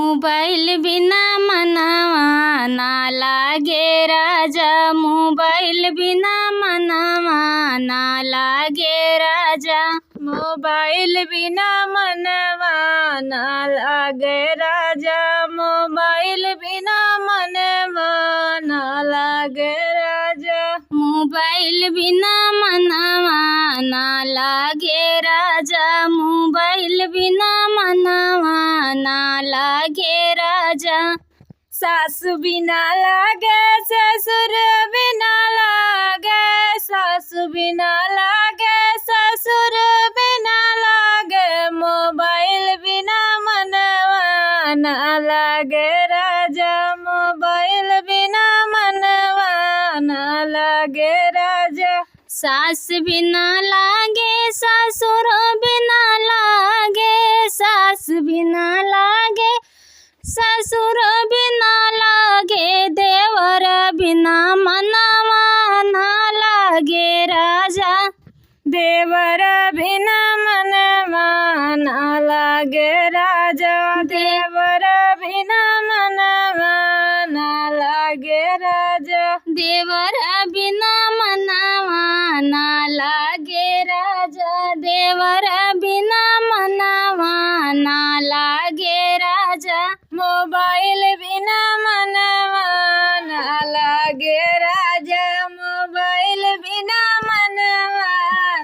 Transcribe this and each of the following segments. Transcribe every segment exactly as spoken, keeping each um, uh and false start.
मोबाइल बिना मनवा ना लागे राजा, मोबाइल बिना मनवा ना लागे राजा। मोबाइल बिना मनवा ना लागे राजा, मोबाइल बिना मनवा ना लागे राजा। मोबाइल बिना मनवा ना लागे राजा, मोबाइल बिना मनवा ना लागे राजा। सास बिना लागे, ससुर बिना लागे, सास बिना लागे, ससुर बिना लागे, मोबाइल बिना मनवा ना लागे राजा, मोबाइल बिना मनवा ना लागे राजा। सास बिना लागे, ससुर बिना लागे, सास बिना लागे, ससुर बिना लागे, देवर बिना मनवा ना लागे राजा। देवर बिना मनवा ना लागे राजा, देवर बिना मनवा ना लागे राजा। देवर बिना मनवा ना लागे राजा, देवर बिना मनवा ना लागे राजा। मोबाइल बिना मनवा ना लागे राजा, मोबाइल बिना मनवा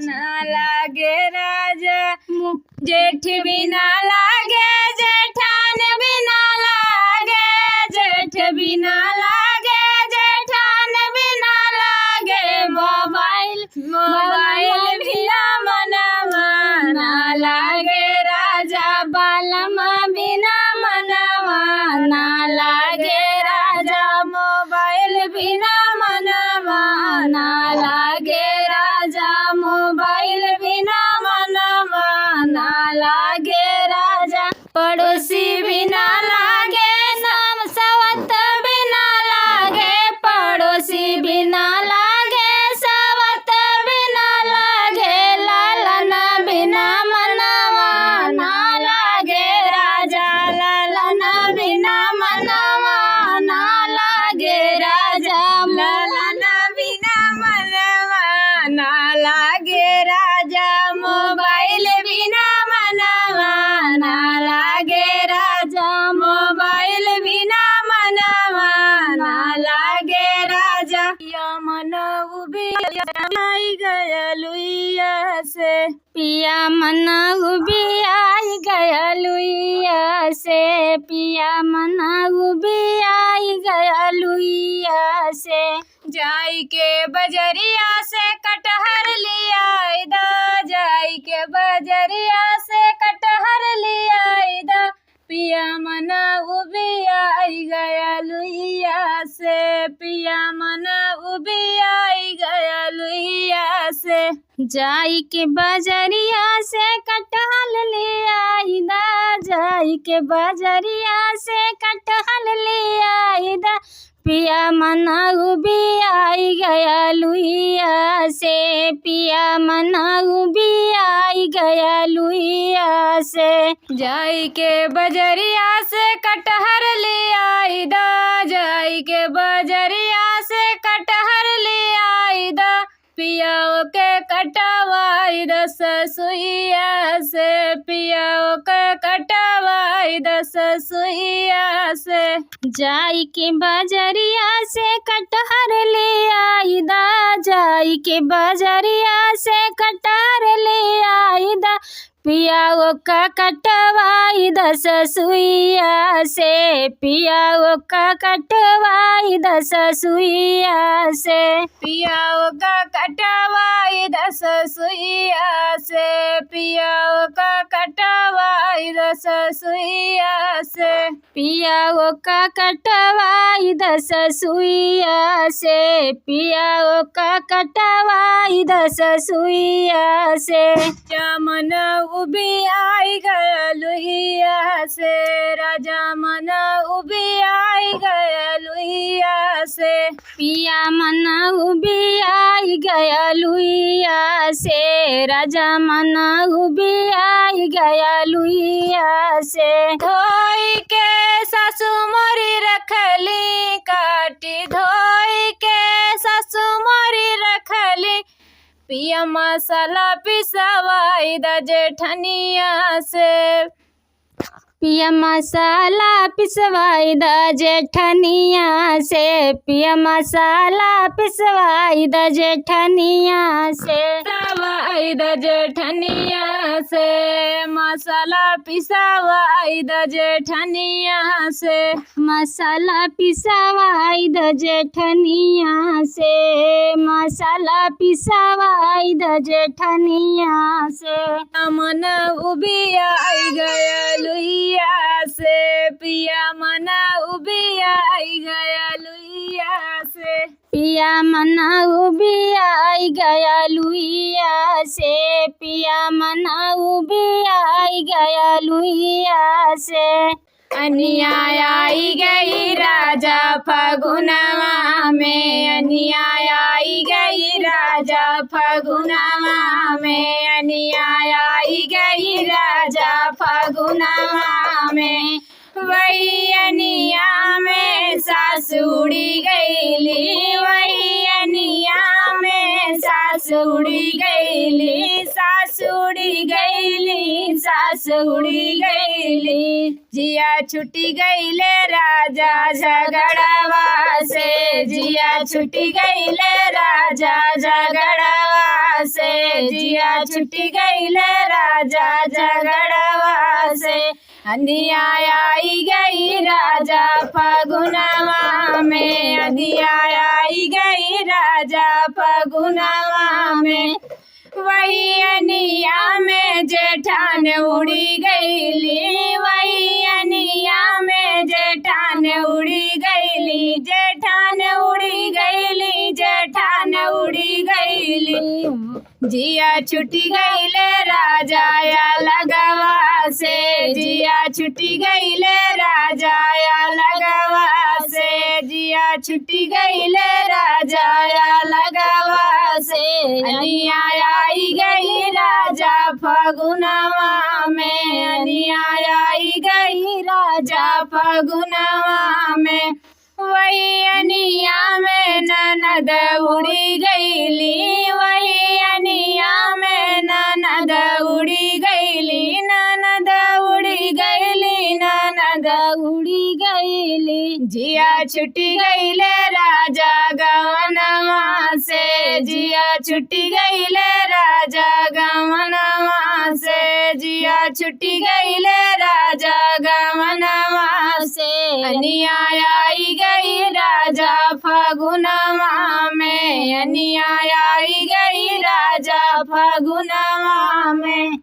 ना लागे राजा। मो- जेठ बिना लागे, जेठान बिना लागे, जेठ बिना लागे, जेठान बिना लागे। मोबाइल, मोबाइल बिना मनवा ना लागे राजा, बालमा बिना मनवा ना लागे राजा, मोबाइल बिना मनवा ना लागे राजा, मोबाइल बिना मनवा ना लागे राजा। पड़ोसी बिना लागे, साम सवत बिना लागे, पड़ोसी बिना लागे, सवत बिना लागे, लालन बिना मनवा ना लागे राजा, लालन बिना मनवा ना लागे राजा, लालन बिना मनवा ना लागे राजा, मोबाइल बिना मनवा ना लागे राजा, मोबाइल बिना मनवा ना लागे राजा। पिया मन उबियाई गया लुइया से, पिया मन उबियाई गया लुइया से, पिया मन उबियाई गया लुइया से। जाई के बजरिया से कटहर लियाई दा, जाई के बजरिया से कटहर लियाई दा। पिया मन उबियाई गया लुइया से, पिया मन उबियाई गया लुइया से। जाई के बजरिया से कटहल लियाई दा, जाई के बजरिया से कटहल लियाई दा। पिया मन उबियाई गया लुइया से, पिया मन उबियाई गया लुइया से। जाई के बजरिया से कटहर लियाई दा, जाई के बजरिया से कटहर लियाई दा। पिया ओके कटवाई दा ससुइया से, पिया ओके कटवाई दा ससुइया से। जाई के बजरिया से कटहर लियाई दा, जाई के बजरिया से कटहर लियाई दा। पिया ओका कटवाई दा ससुइया से, पिया ओका कटवाई दा ससुइया से। पिया ओका कटवाई दा ससुइया से, पिया ओका कटवाई दा ससुइया से। पिया ओका कटवाई द ससुइया से, पिया ओका कटवाई द ससुइया से। राजा मन उबियाई गया लुइया से, राजा मन उबियाई गया लुइया से। पिया मन उबियाई गया लुइया से, राजा मन उबियाई गया लुइया से। धोई के ली काटी धोई के सासु मोरी रखली, पिया मसाला पिसवाई द जेठनिया से। पिया मसाला पिसवाई द जेठनिया से, पिया मसाला पिसवाई द जेठनिया से। पिसवाई द जेठनिया से, मसाला पिसवाई द जेठनिया से। मसाला पिसवाई द जेठनिया से, मसाला पिसवाई द जेठनिया से। मन उबिया आई गया लुइया से, पिया मन उबिया आई गया लुइया से। पिया मन उबिया आई गया लुइया से, पिया मन उबिया आई गया लुइया से। अनिया आई गई राजा फगुनवा में, अनिया आई गई राजा फगुनवा में, अनिया आई गई राजा फगुनवा में। वही अनिया में सासुड़ी गईली, वही अनिया में सासुड़ी गईली, सासुड़ी गईली, सासुड़ी गईली। जिया छुट्टी गईले राजा झगड़वा से, जिया छुट्टी गईले राजा झगड़वा से, जिया छुट्टी गईले राजा झगड़वा से। अनिया आई गई राजा फगुनवा में, अनिया आई गई राजा फगुनवा में। वही अनिया में जेठान उड़ी गईली, वही अनिया में जेठान उड़ी गईली, जेठान उड़ी गईली, जेठान उड़ी गईली। जिया छुट्टी गईले राजा या लगवा से, जिया छुट्टी गईले राजा या लगवा से, जिया छुट्टी गईले राजा या लगवा से। अनिया आई गई राजा फगुनवा में, अनिया आई गई राजा फगुनवा में। वही अनिया में ननद उड़ी गईली, वही अनिया में ननद उड़ी गईली, ननद उड़ी गईली, ननद उड़ी गईली। जिया छुट्टी गईले राजा गवनवा से, जिया छुट्टी गईले राजा गवनवा से, जिया छुट्टी गईले राजा गवनवा से। अनिया आई गई राजा फगुनवा में, अनिया आई गई राजा फगुनवा में।